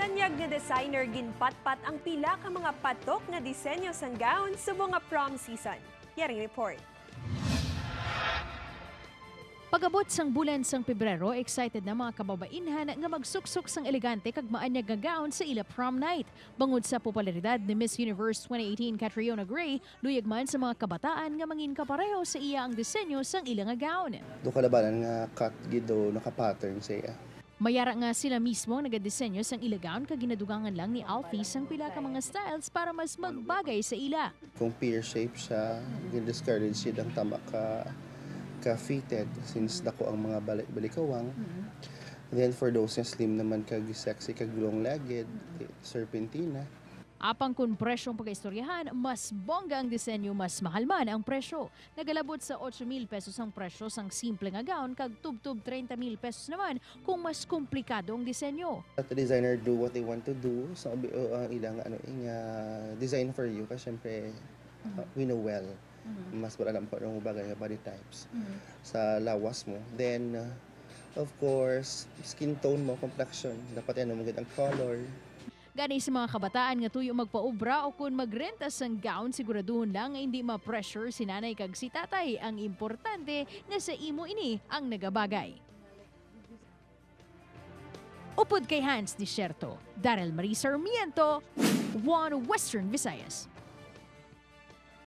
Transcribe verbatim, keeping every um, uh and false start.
Anyag nga designer ginpatpat ang pila ka mga patok nga disenyo sang gown subong nga prom season. Yari report. Pag-abot sang bulan sang Pebrero, excited na mga kababainhan nga magsuksok sang elegante kag maanyag nga gown sa ila prom night. Bangod sa popularidad ni Miss Universe twenty eighteen Catriona Gray, luyag man sa mga kabataan nga mangin kapareho sa iya ang disenyo sang ila nga gown. Do kalabanan nga cut gid do naka-pattern sa iya. Mayara nga sila mismo ang nagadisenyo sang ila gown kag ginadugangan lang ni Alfie sang pila ka mga styles para mas magbagay sa ila. Kung pear shape siya, gin-discourage siya ang tama ka ka fitted since dako ang mga balik-balikawang. Then for those nga slim naman kag sexy kag long-legged, serpentina. Apang kung presyong pagaistoryahan, mas bongga ang disenyo, mas mahal man ang presyo. Nagalabot sa ocho mil pesos ang presyo sang simple nga gown kag tubtob treinta mil pesos naman kung mas komplikado ang disenyo. Let the designer do what they want to do. So, abi- uh, ang ilang ano, ing, uh, design for you. Kasi syempre, uh, we know well. Mas wala alam kung anong bagay nga body types sa lawas mo. Then, uh, of course, skin tone mo, complexion. Dapat ano mo gid ang color. Gani sa mga kabataan nga tuyo magpaubra o kun magrenta sang gown, siguraduhon lang nga hindi ma-pressure si nanay kag si tatay. Ang importante nga sa imo ini ang nagabagay. Upod kay Hans Desierto, Daryl Marie Sarmiento, One Western Visayas.